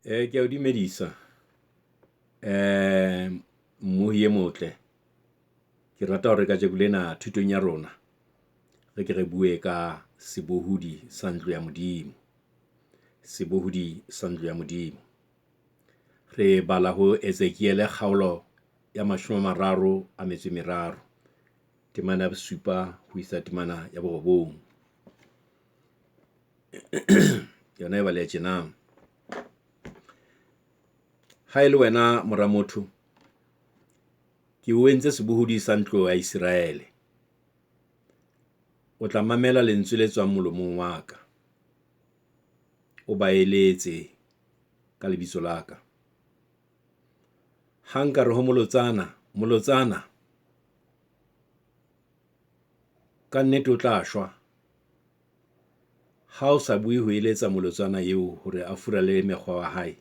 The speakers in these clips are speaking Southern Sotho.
Ke a o dumedisa mmohi e motle. Ke rata hore kajeko lena thutong ya rona, re ke re bue ka sebohodi sa ntlo ya Modimo. Sebohodi sa ntlo ya Modimo. Re bala ho Ezekiele kgaolo ya 33 temana ya bosupa ho isa temana ya borobong. Yona e baleha tjena. Ha e le wena mora motho, ke o entse sebohodi sa ntlo ya Iseraele. O tla mamela lentswe le tswang molomong wa ka, o ba eletse ka lebitso la ka. Ha nkare ho molotsana, molotsana kannete o tla shwa. Ha o sa bue ho eletsa molotsana eo hore a furalle mekgwa wa hae,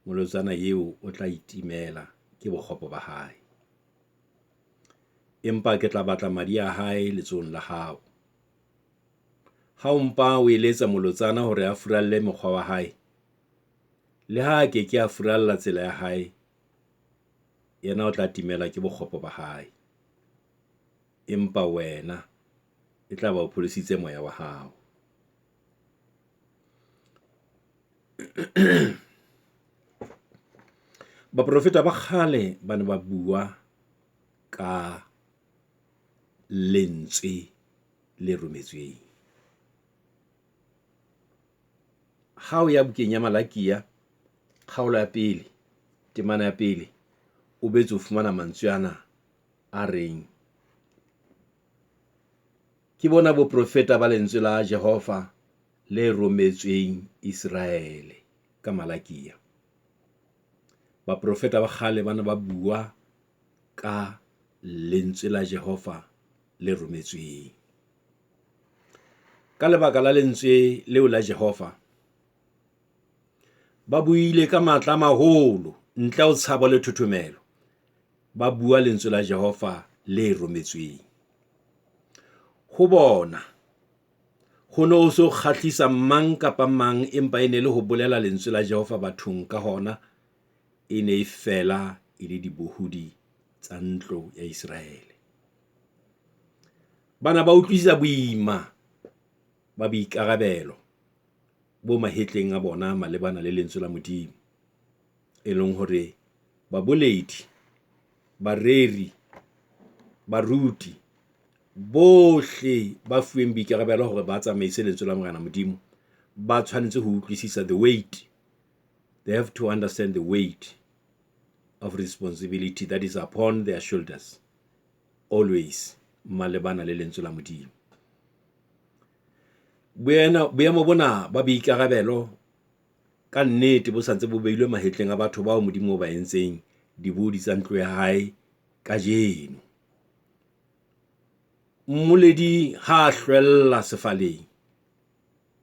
molotsana eo o tla itimela ke bokgopo ba hae. Empa ke tla batla madi a hae letsohong la hao. Ha o mpa o eletsa molotsana hore a furalle mokgwa wa hae, le ha a keke a furalla tsela ya hae, yena o tla timela ke bokgopo ba hae. Empa wena e tla ba o pholositse moya wa hao. Baprofeta ba kgale ba ne ba bua ka lentswe le rometsweng. Ha o ya bukeng ya Malakiya kgaolo ya pele, temana ya pele, o boetse o fumana mantswe ana a reng, ke bona boprofeta ba lentswe la Jehova le rometsweng Iseraele ka Malakiya. Baprofeta ba kgale ba ne ba bua ka lentswe la Jehova le rometsweng. Ka lebaka la lentswe leo la Jehova, ba buile ka matla a maholo ntle ho tshabo le thothomelo. Ba bua lentswe la Jehova le rometsweng. Ho bona ho no so kgahlisa mang kapa mang, empa e ne le ho bolela lentswe la Jehova bathong. Ka hona e ne e fela e le dibohodi tsa ntlo ya Iseraele. Bana ba utlwisisa boima ba boikarabelo bo mahetleng a bona malebana le lentswe la Modimo. E leng hore baboledi, bareri, baruti bohle ba fuweng boikarabelo hore ba tsamaise lentswe la Morena Modimo, ba tshwanetse ho utlwisisa the weight. They have to understand the weight of responsibility that is upon their shoulders always malebana le lentswe la Modimo. Boemo bona ba boikarabelo ka nnete bo sa ntse bo beilwe mahetleng a batho bao Modimo o ba entseng dibohodi tsa ntlo ya hae kajeno. Mmoledi ha a hlwella sefaleng,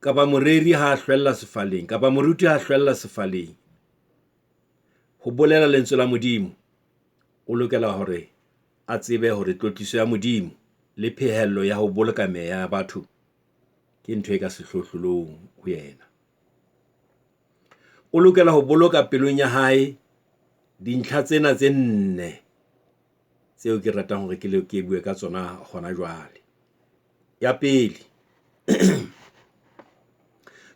kapa moreri ha a hlwella sefaleng, kapa moruti ha a hlwella sefaleng ho bolela lentswe la Modimo, o lokela hore a tsebe hore tlotliso ya Modimo le phehello ya ho boloka meya ya batho ke ntho e ka sehlohlolong ho yena. O lokela ho boloka pelong ya hae dintlha tsena tse nne tseo ke ratang hore ke le ke bue ka tsona hona jwale. Ya pele,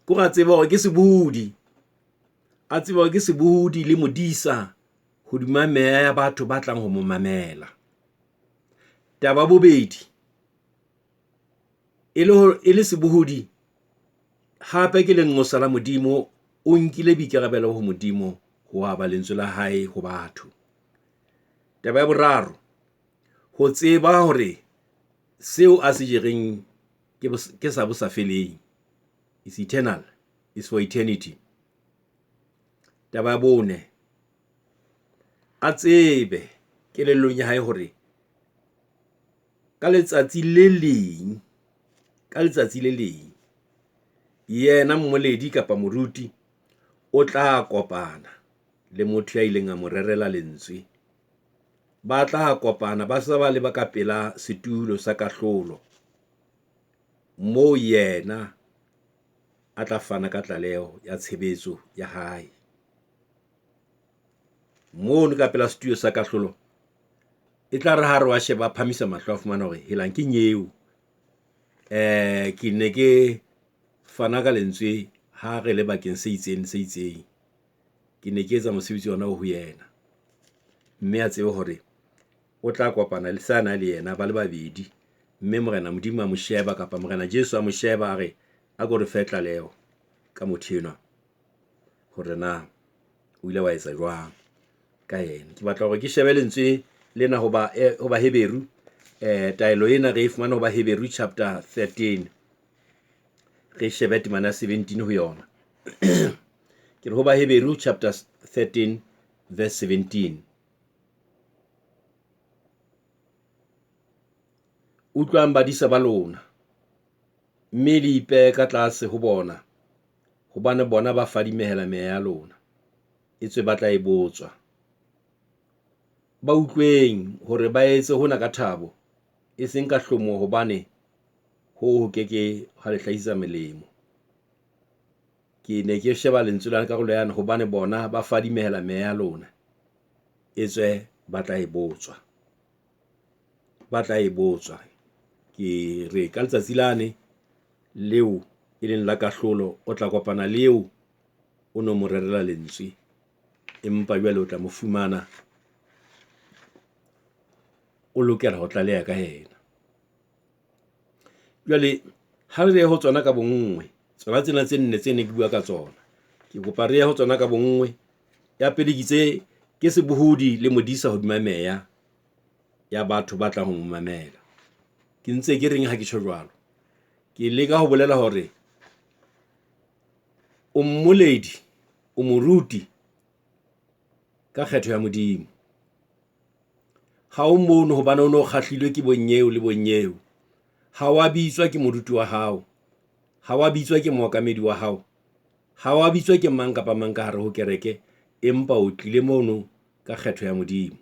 ke hore a tsebe hore ke sebohodi, a tsebe hore ke sebohodi le modisa hodima meya ya batho ba tlang ho mo mamela. Taba ya bobedi, e le hore e le sebohodi hape ke lenqosa la Modimo, o nkile boikarabelo ho Modimo ho aba lentswe la hae ho batho. Taba ya boraro, ho tseba hore seo a se jereng ke sa bo sa feleng, is eternal, is for eternity. Taba ya bone, a tsebe kelellong ya hae hore ka letsatsi le leng, ka letsatsi le leng yena mmoledi kapa moruti o tla kopana le motho ya ileng a mo rerela lentswe. Ba tla kopana ba se ba leba ka pela setulo sa kahlolo, moo yena. a tla fana ka tlaleho ya tshebetso ya hae. Mono ka pela setulo sa kahlolo, e tla re ha re wa sheba, a phahamisa mahlo a fumana hore helang keng eo. Ke ne ke fana ka lentswe ha re le bakeng se itseng le se itseng. Ke ne ke etsa mosebetsi ona o ho yena. Mme a tsebe hore o tla kopana le sa na le yena ba le babedi. Mme Morena Modimo a mo sheba kapa Morena Jesu a mo sheba a re, a ko re fe tlaleho ka motho enwa hore na o ile wa etsa jwang ka yena. Ke batla hore ke shebe lentswe lena hoba ho Baheberu. Taelo ena re e fumana ho Baheberu chapter 13. Re shebe temana ya 17 ho yona. Ke re ho Baheberu chapter 13 verse 17. Utlwang badisa ba lona, mme le ipehe ka tlase ho bona, hobane bona ba fadimehela meya ya lona, etswe ba tla e botswa. Ba utlweng hore ba etse hona ka thabo, e seng ka hlomoho, hobane hoo ho keke hwa le hlahisetsa melemo. Ke ne ke sheba lentswe la karolo yane hobane bona ba fadimehela meya ya lona, etswe ba tla e botswa. Ba tla e botswa. Ke re ka letsatsi lane leo e leng la kahlolo, o tla kopana le eo o no mo rerela lentswe. Empa jwale o tla mo fumana o lokela ho tlaleha ka yena. Jwale ha re ye ho tsona ka bonngwe, tsona tsena tse nne tse ne ke bua ka tsona. Ke kopa re ye ho tsona ka bonngwe. Ya pele ke itse ke sebohodi le modisa hodima meya ya batho ba tlang ho mo mamela. Ke ntse ke reng ha ke tjho jwalo? Ke leka ho bolela hore o mmoledi, o moruti ka kgetho ya Modimo. Ha o mono hobane o no kgahlilwe ke bo nyeo le bo nyeo. Ha wa bitswa ke moruti wa hao, ha wa bitswa ke mookamedi wa hao, ha wa bitswa ke mang kapa mang ka hare ho kereke, empa o tlile mono ka kgetho ya Modimo.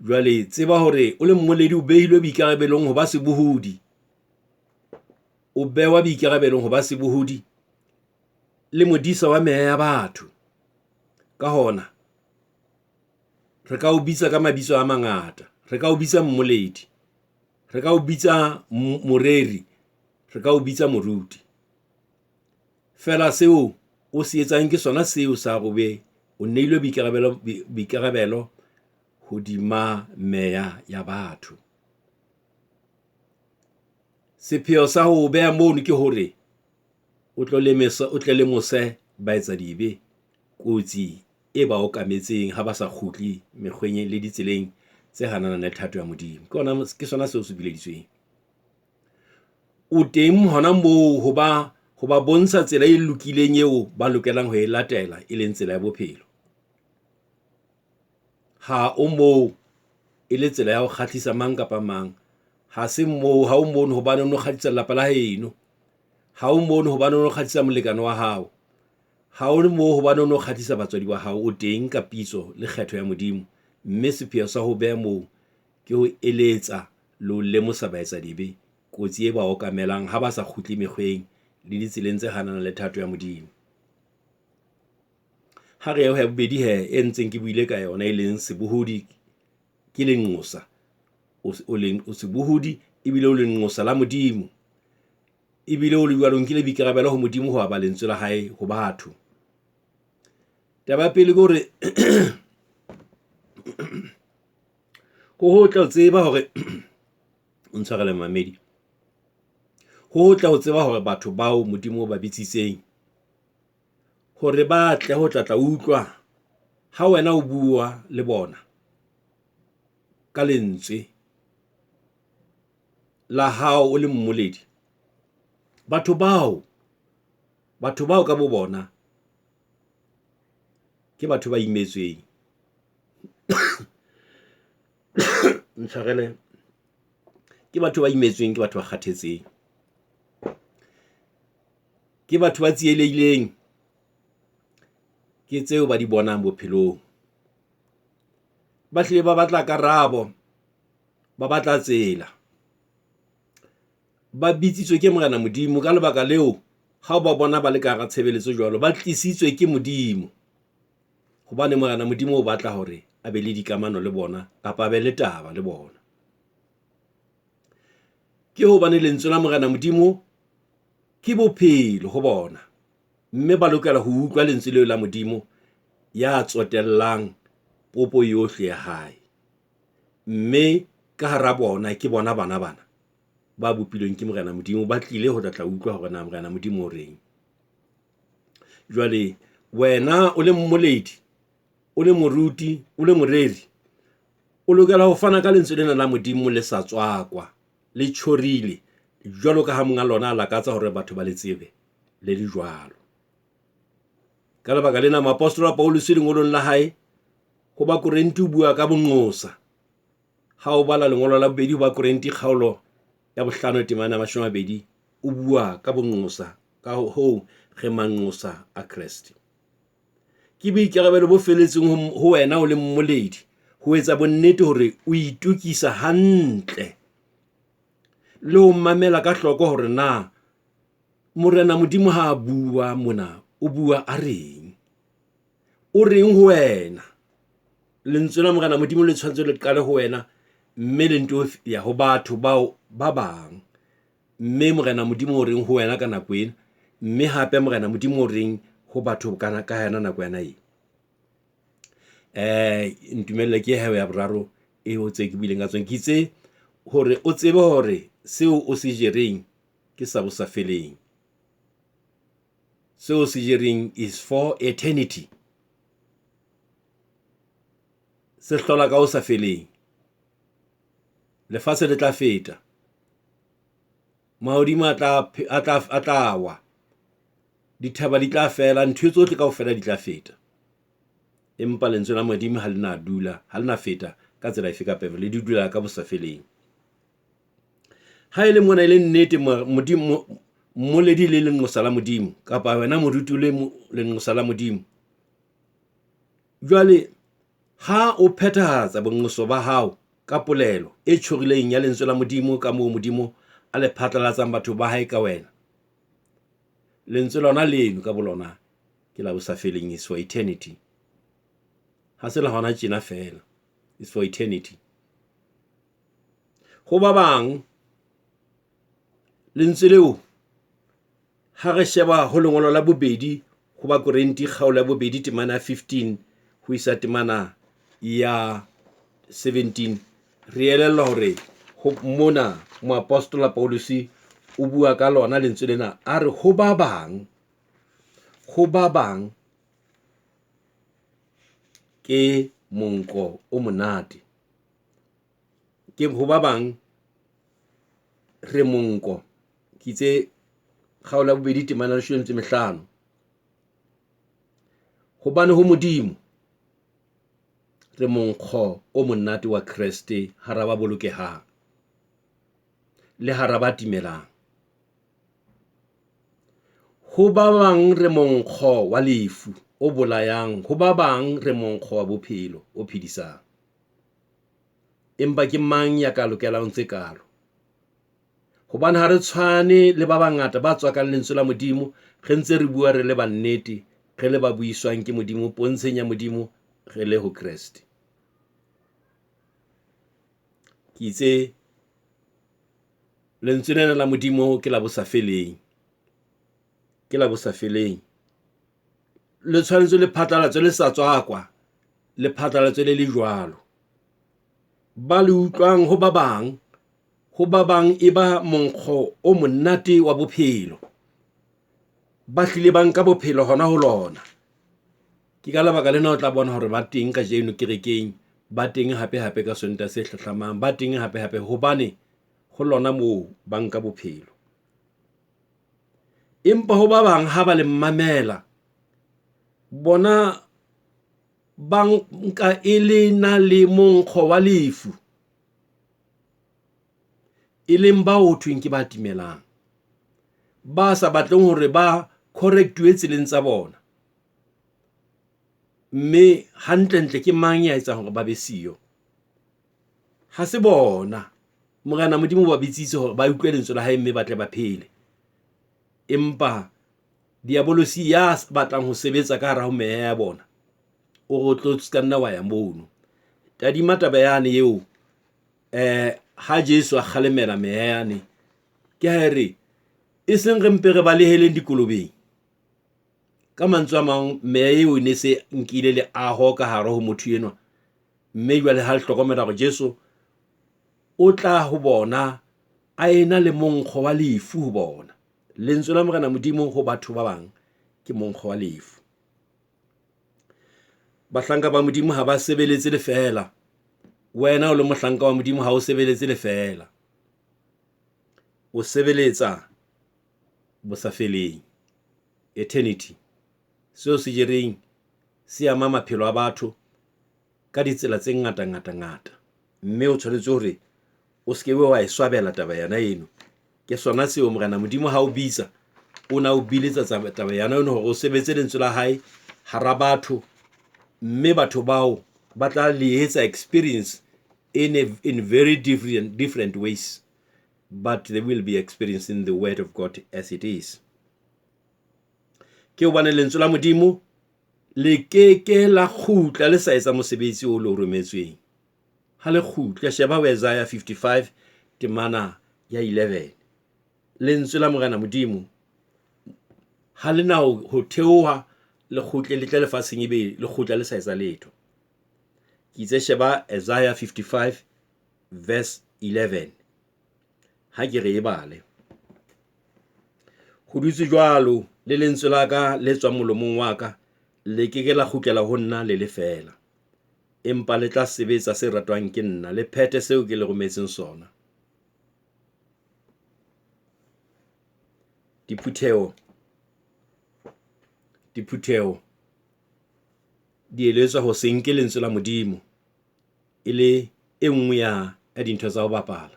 Jwale tseba hore o le mmoledi, o behilwe boikarabelong ho ba sebohodi. O behwa boikarabelong ho ba sebohodi le modisa wa meya ya batho. Ka hona re ka o bitsa ka mabitso a mangata. Re ka o bitsa mmoledi, re ka o bitsa moreri, re ka o bitsa moruti. Feela seo o se etsang ke sona seo sa hore o be o neilwe boikarabelo, boikarabelo hodima meya ya batho. Sepheo sa ho beha mono ke hore o tlo o tle lemose baetsadibe kotsi e ba okametseng ha ba sa kgutle mekgweng le ditseleng tse hananang le thato ya Modimo. Ke ona, ke sona seo se bileditsweng. O teng hona moo hoba ho ba bontsha tsela e lokileng eo ba lokelang ho e latela, e leng tsela ya bophelo. Ha o moo e le tsela ya ho kgahlisa mang kapa mang. Ha se moo, ha o mono hobane o no kgahlisa lelapa la heno. Ha o mono hobane o no kgahlisa molekane wa hao. Ha o moo hobane o no kgahlisa batswadi ba hao. O teng ka pitso le kgetho ya Modimo. Mme sepheo sa ho beha moo ke ho eletsa le ho lemosa baetsadibe kotsi e ba okamelang ha ba sa kgutle mekgweng le ditseleng tse hananang le thato ya Modimo. Ha re ye ho ya bobedi hee, e ntseng ke buile ka yona, e leng sebohodi ke lenqosa. O leng o sebohodi ebile o lenqosa la Modimo. Ebile o le jwalo, o nkile boikarabelo ho Modimo ho aba lentswe la hae ho batho. Taba ya pele ke hore ho hotle ho tseba hore o ntshwarele momamedi. Ho hotle ho tseba hore batho bao Modimo o ba bitsitseng hore ba tle ho tla tla utlwa ha wena o bua le bona ka lentswe la hao o le mmoledi. Batho bao, batho bao ka bo bona ke batho ba imetsweng. Ntshwareleng. Ke batho ba imetsweng, ke batho ba kgathetseng. Ke batho ba tsielehileng ke tseo ba di bonang bophelong. Ba hlile ba batla karabo, ba batla tsela. Ba bitsitswe ke Morena Modimo ka lebaka leo. Ha o ba bona ba le ka hara tshebeletso jwalo, ba tlisitswe ke Modimo. Hobane Morena Modimo o batla hore a be le dikamano le bona kapa a be le taba le bona. Ke hobane lentswe la Morena Modimo ke bophelo ho bona. Mme ba lokela ho utlwa lentswe leo la Modimo ya tsotellang popo yohle ya hae. Mme ka hara bona ke bona bana bana ba bopilweng ke Morena Modimo, ba tlile ho tla tla utlwa hore na Morena Modimo o reng. Jwale wena o le mmoledi, o le moruti, o le moreri, o lokela ho fana ka lentswe lena la Modimo le sa tswakwa, le tjhorile jwalo ka ha monga lona a lakatsa hore batho ba le tsebe le le jwalo. Ka lebaka lena, moapostola Pauluse lengolong la hae ho Bakorinthe o bua ka bonqosa. Ha o bala lengolo la bobedi ho Bakorinthe kgaolo ya bohlano temana ya 20, o bua ka bonqosa, ka hoo re manqosa a Kreste. Ke boikarabelo bo feletseng ho wena o le mmoledi ho etsa bonnete hore o itokisa hantle le ho mamela ka hloko hore na Morena Modimo ha a bua mona o bua a reng. O reng ho wena? Lentswe la Morena Modimo le tshwanetse le qale ho wena mme le nto ya ho batho bao ba bang. Mme Morena Modimo o reng ho wena ka nako ena? Mme hape Morena Modimo o reng ho batho kana ka yona nako yona e? Ntumelle ke he ya boraro eo tse ke buileng ka tsona. Ke itse hore o tsebe hore seo o se jereng ke sa bosafeleng. Seo se jereng is for eternity. Se hlola ka ho sa feleng. Lefatshe le tla feta. Mahodimo a tla a tla a tla wa. Dithaba di tla fela, ntho tsohle kaofela di tla feta. Empa lentswe la Modimo ha le na dula, ha le na feta ka tsela efe kapa efe, le di dula ka bosafeleng. Ha e le mona e le nnete Modimo mmoledi le lenqosa la Modimo kapa wena moruti le lenqosa la Modimo. Jwale ha o phethahatsa bonqoso ba hao ka polelo e tjhorileng ya lentswe la Modimo ka moo Modimo a le phatlalatsang batho ba hae ka wena. Lentswe lona leno ka bolona ke la bosafeleng, is for eternity. Ha se la hona tjena feela, is for eternity. Ho ba bang lentswe leo ha re sheba ho lengolo la bobedi ho Bakorinthe kgaolo ya bobedi temana ya 15 ho isa temana ya 17, re elellwa hore ho mona moapostola Pauluse o bua ka lona lentswe lena, a re ho ba bang, ho ba bang ke monko o monate. Ke ho ba bang re monko. Ke itse kgaolo ya bobedi temana ya leshome le metso e mehlano. Hobane ho Modimo re monkgo o monate wa Kreste hara ba bolokehang le hara ba timelang. Ho ba bang re monkgo wa lefu o bolayang, ho ba bang re monkgo wa bophelo o phedisang. Empa ke mang ya ka lokelang tse kalo? Hobane ha re tshwane le ba bangata ba tswakang lentswe la Modimo, re ntse re bua re le ba nnete, re le ba buiswang ke Modimo, pontsheng ya Modimo, re le ho Kreste. Ke itse lentswe lena la Modimo ke la bosafeleng, ke la bosafeleng. Le tshwanetse le phatlalatswe le sa tswakwa, le phatlalatswe le le jwalo. Ba le utlwang ho ba bang, ho ba bang e ba monkgo o monate wa bophelo. Ba hlile ba nka bophelo hona ho lona. Ke ka lebaka lena o tla bona hore ba teng kajeno kerekeng, ba teng hape hape ka Sontaha se hlahlamang, ba teng hape hape hobane ho lona moo ba nka bophelo. Empa ho ba bang ha ba le mamela, bona ba nka e le na le monkgo wa lefu, e leng bao ho thweng ke ba timelang, ba sa batleng hore ba correct-uwe tseleng tsa bona. Mme hantlentle ke mang ya etsang hore ba be siyo? Ha se bona. Morena Modimo o ba bitsitse hore ba utlwe lentswe la hae mme ba tle ba phele. Empa Diabolosi ya batlang ho sebetsa ka hara ho meya ya bona, o re o tlo ska nna wa ya mono. Tadima taba yane eo ha Jesu a kgalemela meya yane, ke ha e re e seng re mpe re baleheleng dikolobeng. Ka mantswe a mang, meya eo e ne se nkile leaho ka hare ho motho enwa. Mme jwale ha le hlokomela hore Jesu o tla ho bona a ena le monkgo wa lefu ho bona. Lentswe la Morena Modimo ho batho ba bang ke monkgo wa lefu. Bahlanka ba Modimo ha ba sebeletse lefeela. Wena o le mohlanka wa Modimo ha o sebeletse lefeela. O sebeletsa bosafeleng, eternity. Seo se jereng se ama maphelo a batho ka ditsela tse ngata ngata ngata. Mme o tshwanetse hore o se ke be wa e swabela taba yona eno. Ke sona seo Morena Modimo ha o bitsa, o na o biletsa taba yona eno hore o sebetse lentswe la hae hara batho, mme batho bao ba tla le etsa experience in very different ways, but they will be experiencing the word of God as it is. Ke hobane lentswe la Modimo le ke ke la kgutla le sa etsa mosebetsi o le o rometsweng. Ha le kgutle, sheba ho Isaiah 55 temana ya 11. Lentswe la Morena Modimo ha le na ho theoha le kgutle le tle lefatsheng ebe le kgutla le sa etsa letho. Ke itse sheba Isaiah 55 verse 11. Ha ke re e bale. Ho dutse jwalo le lentswe la ka le tswang molomong wa ka le ke ke la kgutlela ho nna le le feela, empa le tla sebetsa se ratwang ke nna, le phethe seo ke le rometseng sona. Diphutheho diphutheho di eletswa ho se nke lentswe la Modimo e le e nngwe ya dintho tsa ho bapala.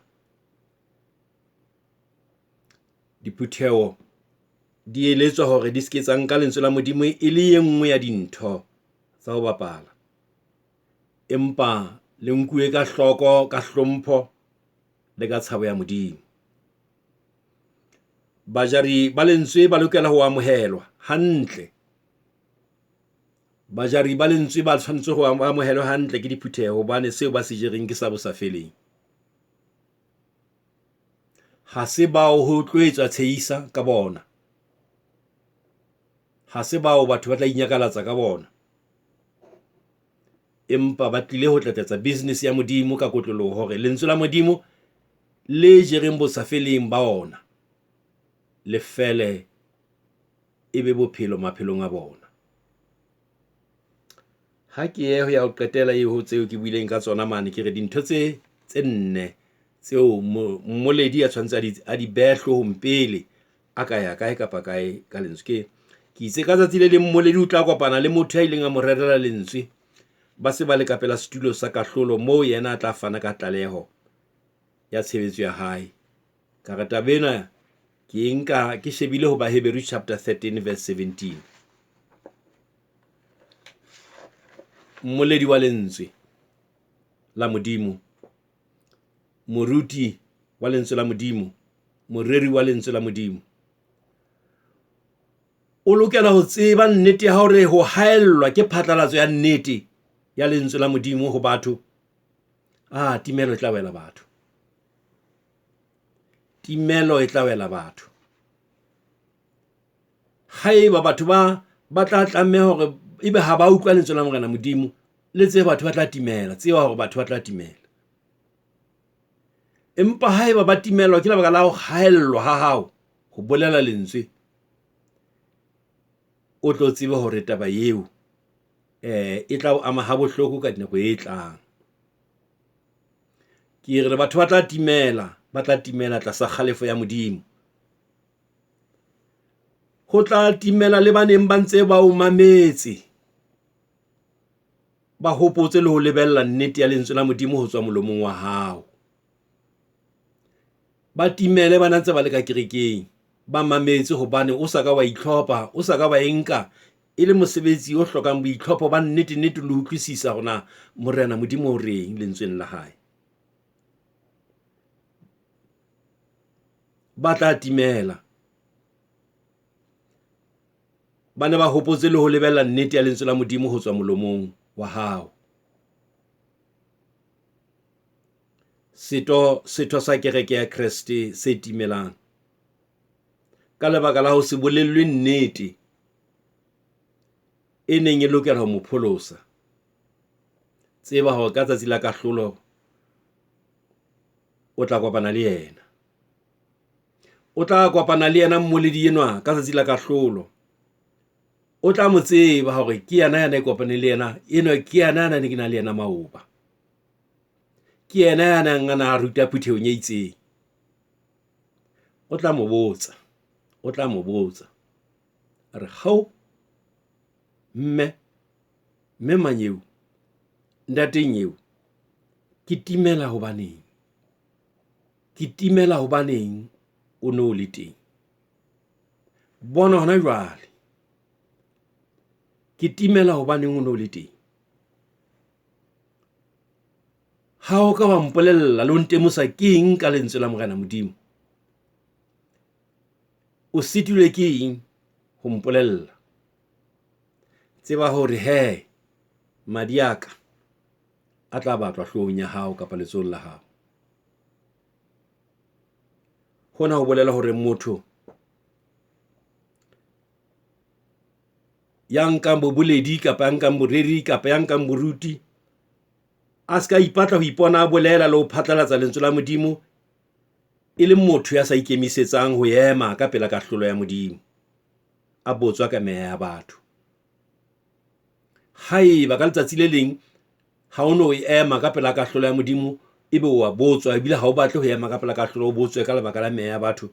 Diphutheho di eletswa hore di se ke tsa nka lentswe la Modimo e le e nngwe ya dintho tsa ho bapala, empa le nkuwe ka hloko, ka hlompho le ka tshabo ya Modimo. Bajari ba lentswe ba lokela ho amohelwa hantle. Bajari ba lentswe ba tshwanetse ho amohelwa hantle ke diphutheho hobane seo ba se jereng ke sa bosafeleng. Ha se bao ho tlo etswa tshehisa ka bona. Ha se bao batho ba tla inyakalatsa ka bona. Empa ba tlile ho tlatsetsa business ya Modimo ka kotloloho hore lentswe la Modimo le jereng bosafeleng ba ona le fele e be bophelo maphelong a bona. Ha ke ye ho ya ho qetela eo ho tseo ke buileng ka tsona mane, ke re dintho tse nne tseo mmoledi a tshwanetse a di behe hloohong pele a ka ya kae kapa kae ka lentswe. Ke itse ka tsatsi le leng mmoledi o tla kopana le motho ya ileng a mo rerela lentswe, ba se ba le ka pela setulo sa kahlolo moo yena a tla fana ka tlaleho ya tshebetso ya hae. Ka re taba ena ke e nka ke shebile ho Baheberu chapter 13 verse 17. Mmoledi wa lentswe la Modimo, moruti wa lentswe la Modimo, moreri wa lentswe la Modimo, o lokela ho tseba nnete ya hore ho haellwa ke phatlalatso ya nnete ya lentswe la Modimo ho batho, timelo e tla wela batho. Timelo e tla wela batho. Haeba batho ba tla tlameha hore ebe ha ba utlwa lentswe la Morena Modimo, le tsebe batho ba tla timela, tseba hore batho ba tla timela. Empa haeba ba timelwa ke lebaka la ho haellwa ha hao ho bolela lentswe, o tlo tsebe hore taba eo e tla o ama ha bohloko ka nako e tlang. Ke re batho ba tla timela, ba tla timela tlasa kgalefo ya Modimo. Ho tla timela le ba neng ba ntse ba o mametse, ba hopotse le ho lebella nnete ya lentswe la Modimo ho tswa molomong wa hao. Ba timele ba ntse ba le ka kerekeng, ba mametse hobane o sa ka wa itlhopha, o sa ka wa e nka e le mosebetsi o hlokang boitlhopho ba nnete nnete le utlwisisa hore na Morena Modimo o reng lentsweng la hae. Ba tla timela. Ba ne ba hopotse le ho lebella nnete ya lentswe la Modimo ho tswa molomong wa hao. Setho, setho sa kereke ya Kreste se timelang ka lebaka la ho se bolellwe nnete e neng e lokela ho mo pholosa. Tseba hore ka tsatsi la kahlolo o tla kopana le yena. O tla kopana le yena mmoledi enwa ka tsatsi la kahlolo. O tla mo tseba hore ke yena ya ne kopane le yena, enwa ke yena ya ne ke na le yena maoba. Ke yena ya neng a na ruta phuthehong e itseng. O tla mo botsa, o tla mo botsa. A re, hao, mme, mme manyeo, ntateng eo, ke timela hobaneng? Ke timela hobaneng o no le teng? Bona hona jwale. Ke timela hobaneng o no le teng? Ha o ka wa mpolella le ho ntemosa ke eng ka lentswe la Morena Modimo? O sitilwe ke eng ho mpolella? Tseba hore he madi a ka a tla batlwa hloohong ya hao kapa letsohong la hao. Hona ho bolela hore motho ya nkang boboledi kapa ya nkang boreri kapa ya nkang boruti a se ka ipatla ho ipona a bolela le ho phatlalatsa lentswe la Modimo e le motho ya sa ikemisetsang ho ema ka pela kahlolo ya Modimo, a botswa ka meya ya batho. Haeba ka letsatsi le leng ha o no ema ka pela kahlolo ya Modimo, ebe o a botswa ebile ha o batle ho ema ka pela kahlolo, o botswe ka lebaka la meya ya batho,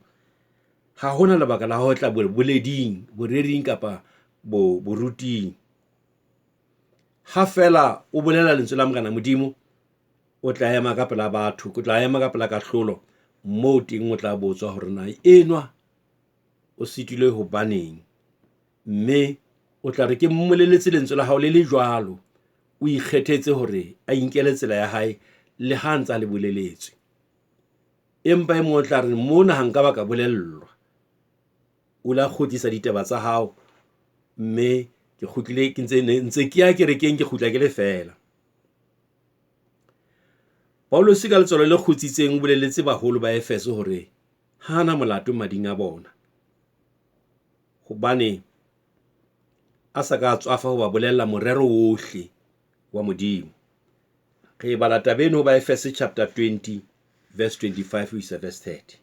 ha hona lebaka la ho tla boleding, borering kapa boruting. Ha feela o bolela lentswe la Morena Modimo, o tla ema ka pela batho, o tla ema ka pela kahlolo, moo teng o tla botswa hore na enwa o sitilwe hobaneng, mme o tla re ke mmoleletse lentswe la hao le le jwalo, o ikgethetse hore a inkele tsela ya hae le ha a ntse a le boleletswe. Empa e mong o tla re mona ha nka ba ka bolellwa, o la kgutlisa ditaba tsa hao, mme ke kgutlile ke ntse ntse ke ya kerekeng, ke kgutla ke le feela. Paulus ka letswalo le kgutsitseng o boleletse baholo ba Efeso hore ha ana molato mading a bona, hobane a sa ka tswafa ho ba bolella morero wohle wa Modimo. Re bala taba eno ho ba Efese chapter 20 verse 25 ho isa verse 30.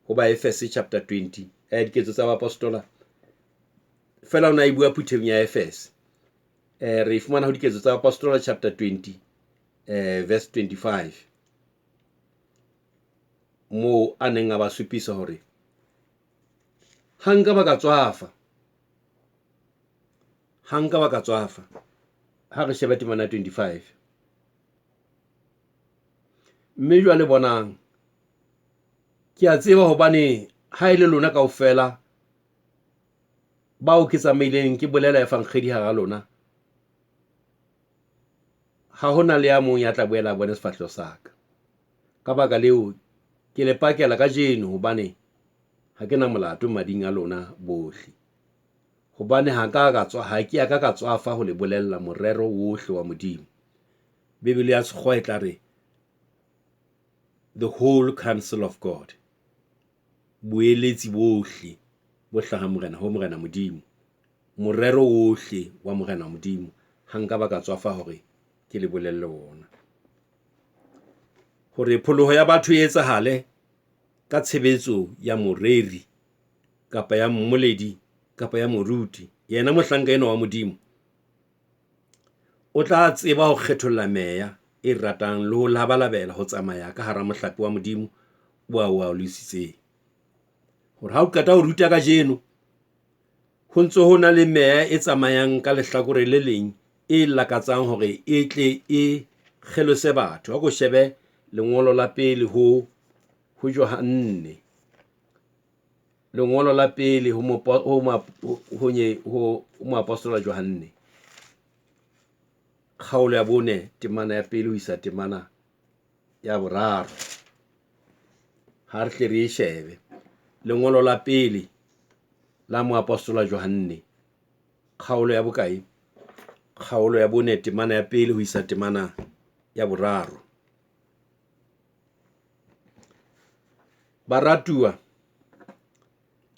Ho ba Efese chapter 20, diketso tsa baapostola. Feela o ne a e bua phuthehong ya Efese. Re e fumana ho diketso tsa baapostola chapter 20, verse 25. Moo a neng a ba supisa hore ha nka ba ka tswafa, ha nka ba ka tswafa. Ha re shebe temana 25. Mme jwale bonang, ke a tseba hobane ha e le lona kaofela bao ke tsamaileng ke bolela efankgedi hara lona, ha hona le ya mong ya tla boela a bone sefahleho sa ka. Ka baka leo, ke le pakela kajeno hobane ha ke na molato mading a lona bohle. Hobane ha ka ka tswa, ha ke ya ka ka tswafa ho le bolella morero wohle wa Modimo. Bibele ya Sekgowa e tla re the whole counsel of God. Boeletsi bohle bo hlahang Morena ho Morena Modimo. Morero wohle wa Morena Modimo ha nka ba ka tswafa hore ke le bolelle wona. Hore pholoho ya batho e etsahale ka tshebetso ya moreri kapa ya mmoledi kapa ya moruti, yena mohlanka enwa wa Modimo o tla tseba ho kgetholla meya e ratang le ho labalabela ho tsamaya ka hara mohlape wa Modimo o a o alositseng. Hore ha o qeta ho ruta kajeno, ho ntso ho na le meya e tsamayang ka lehlakore le leng e lakatsang hore e tle e kgelose batho. Ha ko shebe lengolo la pele ho Johanne. Lengolo la pele ho moapostola Johanne. Kgaolo ya 4, temana ya pele ho isa temana ya 3. Ha re tle re e shebe. Lengolo la pele la moapostola Johanne. Kgaolo ya bokae? Kgaolo ya 4, temana ya 1 ho isa temana ya 3. Baratuwa,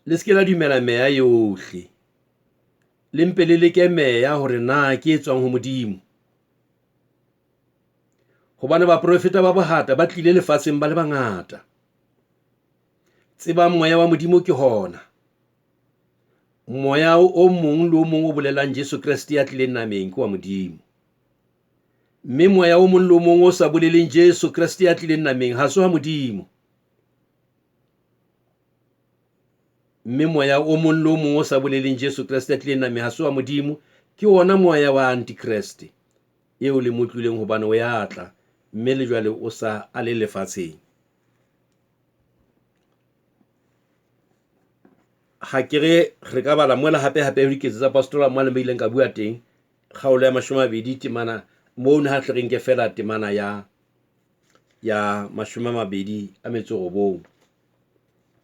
le se ke la dumela meya yohle, le mpe le leke meya hore na ke e tswang ho Modimo. Hobane baprofeta ba bohata ba tlile lefatsheng ba le bangata. Tsebang moya wa Modimo ke hona. Moya o mong le o mong o bolelang Jesu Kreste ya tlileng nameng ke wa Modimo. Mme moya o mong le o mong o sa boleleng Jesu Kreste ya tlileng nameng ha se wa Modimo. Mme moya o mong le o mong o sa boleleng Jesu Kreste ya tlileng nameng ha se wa Modimo, ke wona moya wa Antikreste eo le mo utlwileng hobane o ya tla, mme le jwale o sa a le lefatsheng. Ha ke re re ka bala mola hape hape ho Diketso tsa Apostola mane ba ileng ka bua teng, kgaolo ya 20 temana mono, ha hle re nke fela temana ya 29.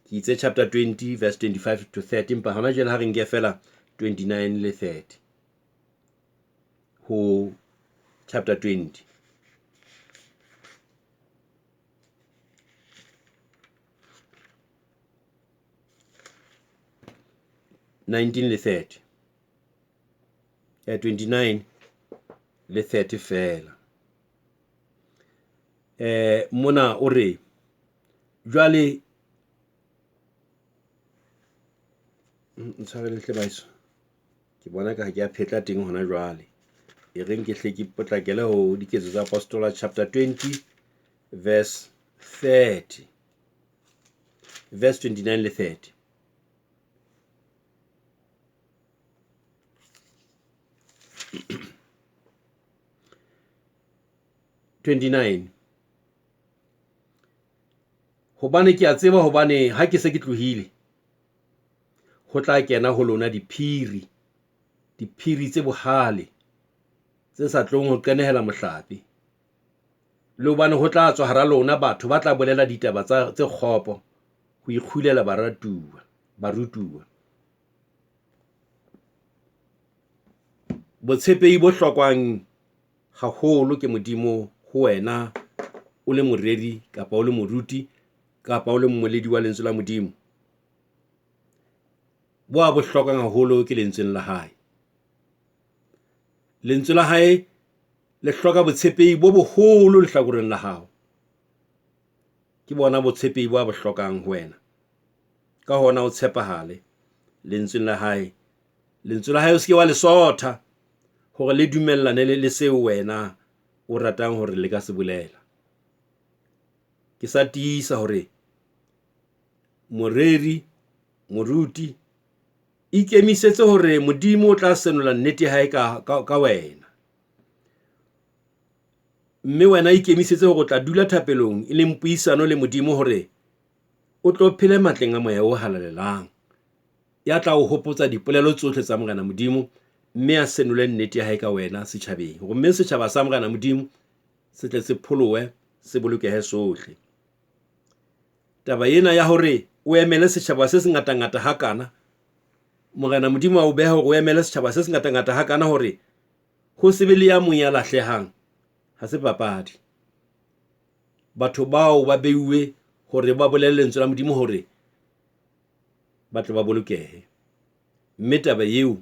Ke itse chapter 20 verse 25 to 30, empa hona jwale ha re nke fela 29 le 30 ho chapter 20. 19 le 30. 29 le 30 fela. Mona o re jwale ntshwarele hle baheso, ke bona ka ha ke a phetla teng hona jwale. E reng ke hle ke potlakele ho Diketso tsa Apostola chapter 20 verse 30. Verse 29 le 30. 29. Hobane ke a tseba hobane ha ke se ke tlohile, ho tla kena ho lona diphiri, diphiri tse bohale, tse sa tlong ho qenehela mohlape. Le hobane ho tla tswa hara lona batho ba tla bolela ditaba tse kgopo ho ikgulela baratuwa, barutuwa. Botshepehi bo hlokwang haholo ke Modimo ho wena o le moreri kapa o le moruti kapa o le mmoledi wa lentswe la Modimo. Bo a bo hlokang haholo ke lentsweng la hae. Lentswe la hae le hloka botshepehi bo boholo lehlakoreng la hao. Ke bona botshepehi bo a bo hlokang ho wena. Ka hona o tshepahale lentsweng la hae. Lentswe la hae o se ke wa le sotha hore le dumellane le seo wena o ratang hore le ka se bolela. Ke sa tiisa hore moreri, moruti, ikemisetse hore Modimo o tla senola nnete ya hae ka wena. Mme wena ikemisetse hore o tla dula thapelong e leng puisano le Modimo hore o tlo phele matleng a moya o halalelang, ya tla o hopotsa dipolelo tsohle tsa Morena Modimo, mme a senole nnete ya hae ka wena setjhabeng, hore mme setjhaba sa Morena Modimo se tle se pholohe, se bolokehe sohle. Taba ena ya hore o emele setjhaba se sengatangata hakana, Morena Modimo a o beha hore o emele setjhaba se sengatangata hakana hore ho se be le ya mong ya lahlehang, ha se papadi. Batho bao ba beuwe hore ba bolele lentswe la Modimo hore ba tle ba bolokehe. Mme taba eo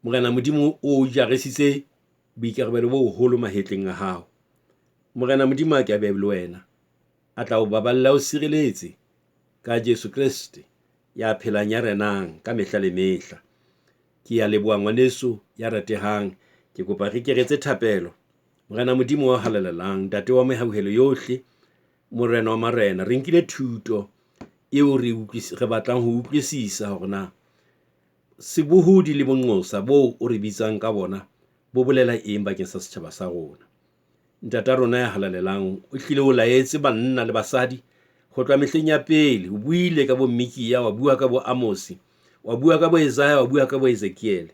Morena Modimo o jarisitse boikarabelo bo boholo mahetleng a hao. Morena Modimo a ke a be le wena, a tla o baballa, o sireletse ka Jesu Kreste ya phelang ya renang ka mehla le mehla. Ke a leboha ngwaneso ya ratehang. Ke kopa re ke re etse thapelo. Morena Modimo wa halalelang, Ntate wa mehauhelo yohle, Morena wa marena, re nkile thuto eo re batlang ho utlwisisa hore na sebohodi le bonqosa boo o re bitsang ka bona bo bolela eng bakeng sa setjhaba sa rona. Ntata rona ya halalelang, o hlile o laetse banna le basadi ho tloha mehleng ya pele. O buile ka bo Mmikiya, wa bua ka bo Amosi, wa bua ka bo Isaiah, wa bua ka bo Ezekiel.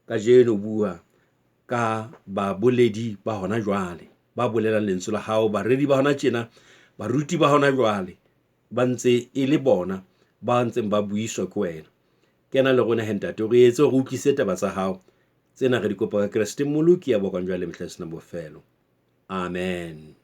Kajeno o bua ka baboledi ba hona jwale, ba bolelang lentswe la hao, bareri ba hona tjena, baruti ba hona jwale, ba ntse e le bona ba ntseng ba buiswa ke wena. Kena le rona he ntate, o re etse hore o utlwisise taba tsa hao. Tsena re di kopa ka Kreste Mmoloki ya bokwang jwale mehla e senang bofelo. Amen.